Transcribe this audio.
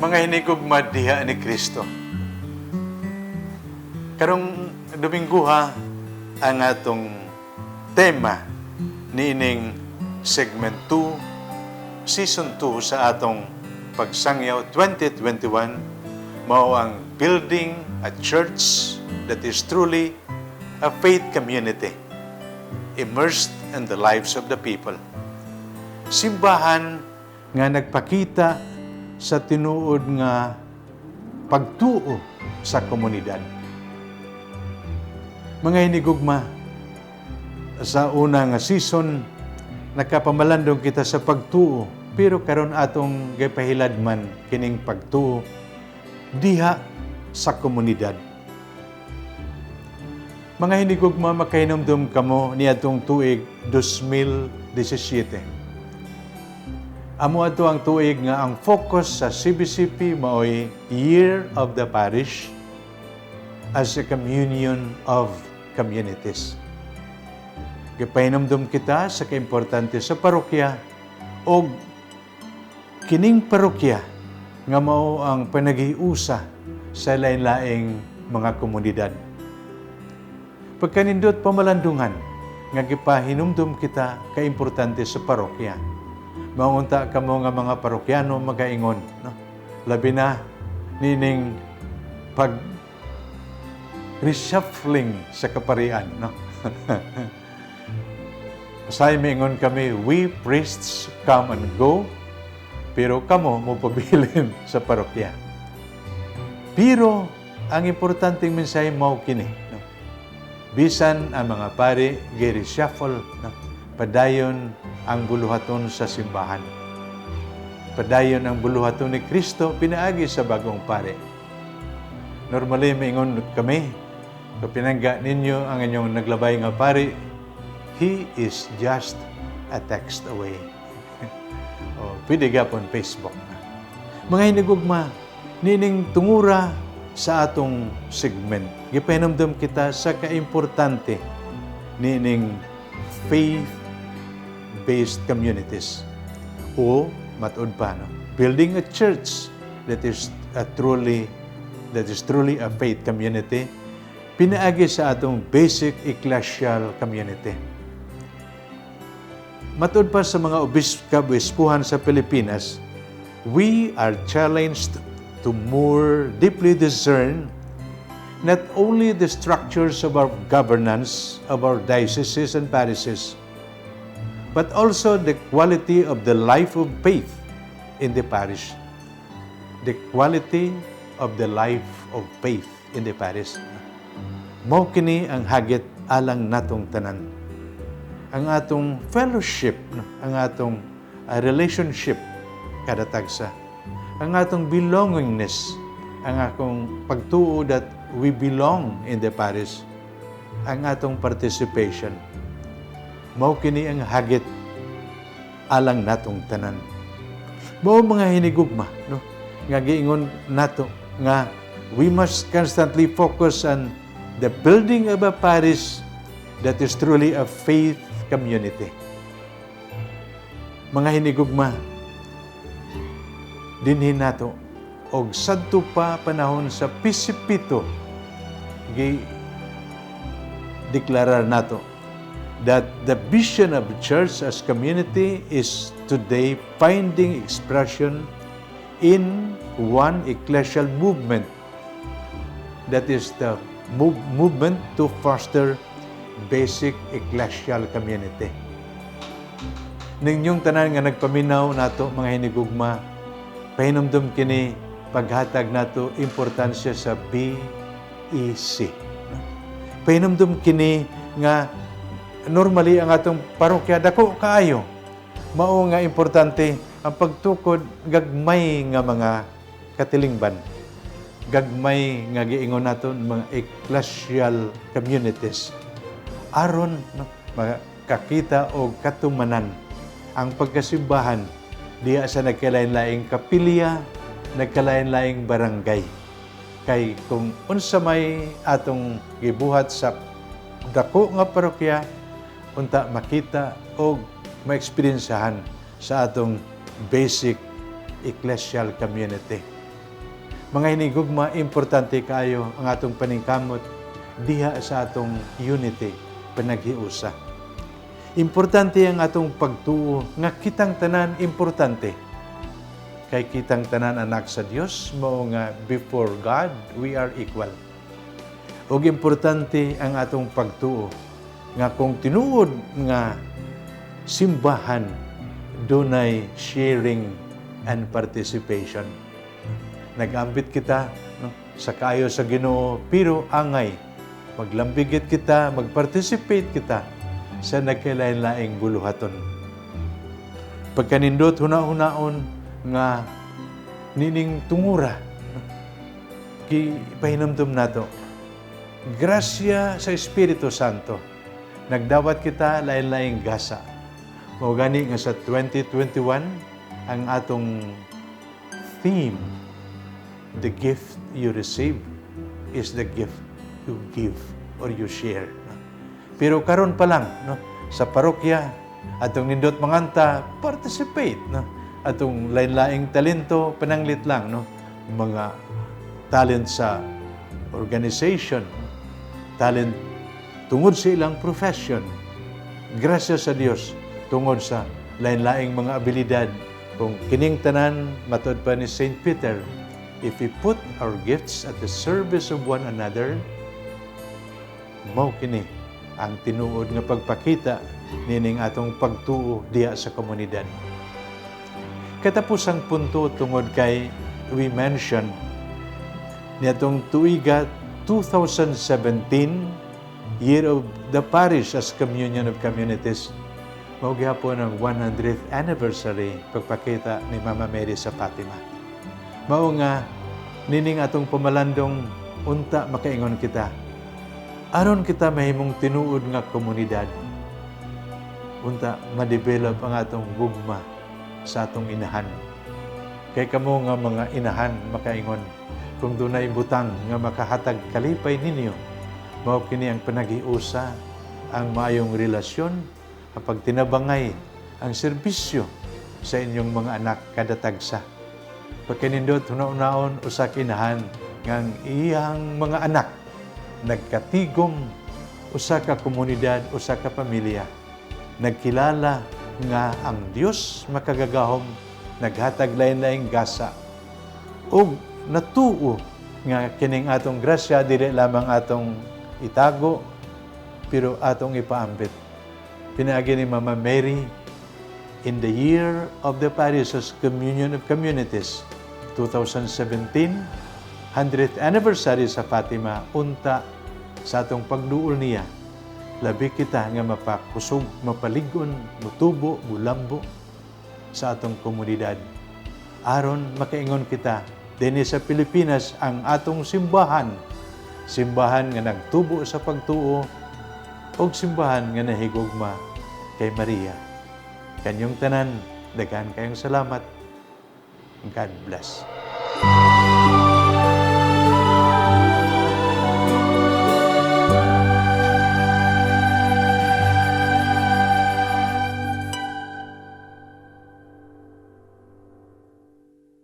Mga hinigugma diha ni Kristo. Karong Domingguha, ang atong tema niining segment 2, season 2 sa atong Pagsangyaw 2021 mao ang building a church that is truly a faith community immersed in the lives of the people. Simbahan nga nagpakita sa tinuod nga pagtuo sa komunidad. Mga hinigugma, sa una nga season, nakapamalandong kita sa pagtuo, pero karon atong gipahiladman kining pagtuo diha sa komunidad. Mga hinigugma, makahinumdum kamo niadtong tuig 2017. Amo ato ang tuig nga ang focus sa CBCP maoy Year of the Parish as a communion of communities. Gipahinumdum kita sa kaimportante sa parokya og kining parokya nga mao ang panaghiusa sa lain-laing mga komunidad. Pagkanindot pamalandungan nga gipahinumdum kita kaimportante sa parokya. Maunta kamo nga mga parokyano magaingon, no? Labi na nining pag reshuffling sa kaparian, no? Usahay miingon kami, "We priests come and go, pero kamo mo pabilin sa parokya." Pero ang importanteng mensahe mao kini, no? Bisan ang mga pari gi-reshuffle, no? Padayon ang buluhaton sa simbahan. Padayon ang buluhaton ni Kristo pinaagi sa bagong pari. Normally, maingon kami, kapinangga ninyo ang inyong naglabay nga pari, he is just a text away. O, pwede gapon Facebook. Mga hinigugma, nining tungura sa atong segment, gipahinumdum kita sa kaimportante nining faith-based communities. O, matud pa, no? Building a church that is truly a faith community pinaagi sa atong basic ecclesial community. Matud pa sa mga kabispuhan sa Pilipinas, we are challenged to more deeply discern not only the structures of our governance of our dioceses and parishes, but also the quality of the life of faith in the parish. The quality of the life of faith in the parish. Mao kini ang hagit alang natong tanan. Ang atong fellowship, no? Ang atong relationship kada tagsa. Ang atong belongingness, ang akong pagtuo that we belong in the parish, ang atong participation. Mao kini ang hagit alang natong tanan. Mao, mga hinigugma, no? Nga giingon nato nga we must constantly focus on the building of a parish that is truly a faith community. Mga hinigugma, dinhin nato og sadto pa panahon sa PCP2 gi deklarar nato that the vision of the church as community is today finding expression in one ecclesial movement, that is the movement to foster basic ecclesial community. Ninyong tanan nga nagpaminaw nato, mga hinigugma, pahinumdum kini paghatag nato importansya sa BEC. No? Pahinumdum kini nga normally ang atong parokya dako kaayo. Mao nga importante ang Ang pagtukod gagmay nga mga katilingban, gagmay nga giingon naton mga ecclesial communities aron, no, makakita og katumanan ang pagkasimbahan diha sa nagkalain-laing kapilya, nagkalain-laing barangay. Kay kung unsa may atong gibuhat sa dako nga parokya, unta makita og maeksperiensyahan sa atong basic ecclesial community. Mga hinigugma, importante kaayo ang atong paningkamot diha sa atong unity, panaghiusa. Importante ang atong pagtuo nga kitang tanan importante. Kay kitang tanan anak sa Dios, mao nga before God we are equal. Ug importante ang atong pagtuo nga kung tinuod nga simbahan, dunay sharing and participation. Nag-ambit kita, no, sa kaayo sa Ginoo, pero angay maglambigit kita, magparticipate kita sa nagkalain-laing buluhaton. Pagkanindot huna-hunaon nga nining tungura, no, gipahinumdum nato. Grasya sa Espiritu Santo, nagdawat kita lain-laing gasa. Mao gani nga sa 2021 ang atong theme, "The gift you receive is the gift you give or you share." Pero karon pa lang, no, sa parokya, atong nindot manganta, participate, no? Atong lain-laing talento, pananglit lang, no, mga talent sa organization, talent tungod sa ilang profession. Grasya sa Dios tungod sa lain-laing mga abilidad. Kung kining tanan, matud pa ni Saint Peter, if we put our gifts at the service of one another, mao kini ang tinuod nga pagpakita nining atong pagtuo diha sa komunidad. Katapusang punto, tungod kay we mentioned niadtong tuiga 2017, Year of the Parish as Communion of Communities, mao gihapon ang 100th anniversary pagpakita ni Mama Mary sa Fatima. Mao nga nining atong pamalandong, unta makaingon kita aron kita mahimong tinuod nga komunidad, unta ma-develop ang atong gugma sa atong inahan. Kay kamo nga mga inahan, makaingon kung dunay butang nga makahatag kalipay ninyo, mao kini ang panaghiusa, ang maayong relasyon, ang pagtinabangay, ang serbisyo sa inyong mga anak kada tagsa. Pagkanindot huna-hunaon usa ka inahan nga ang iyang mga anak nagkatigom, usa ka komunidad, usa ka pamilya, nagkilala nga ang Dios makagagahom naghatag lain-laing gasa ug natuo nga kining atong grasya dili lamang atong itago pero atong ipaambit pinaagi ni Mama Mary. In the Year of the Parish as Communion of Communities 2017, 100th anniversary sa Fatima, unta sa atong pagduol niya, labi kita nga mapakusog, mapalig-on, mutubo, mulambo sa atong komunidad aron makaingon kita dinhi sa Pilipinas, ang atong simbahan, simbahan nga nagtubo sa pagtuo ug simbahan nga nahigugma kay Maria. Kanyong tanan, daghan kayong salamat. God bless.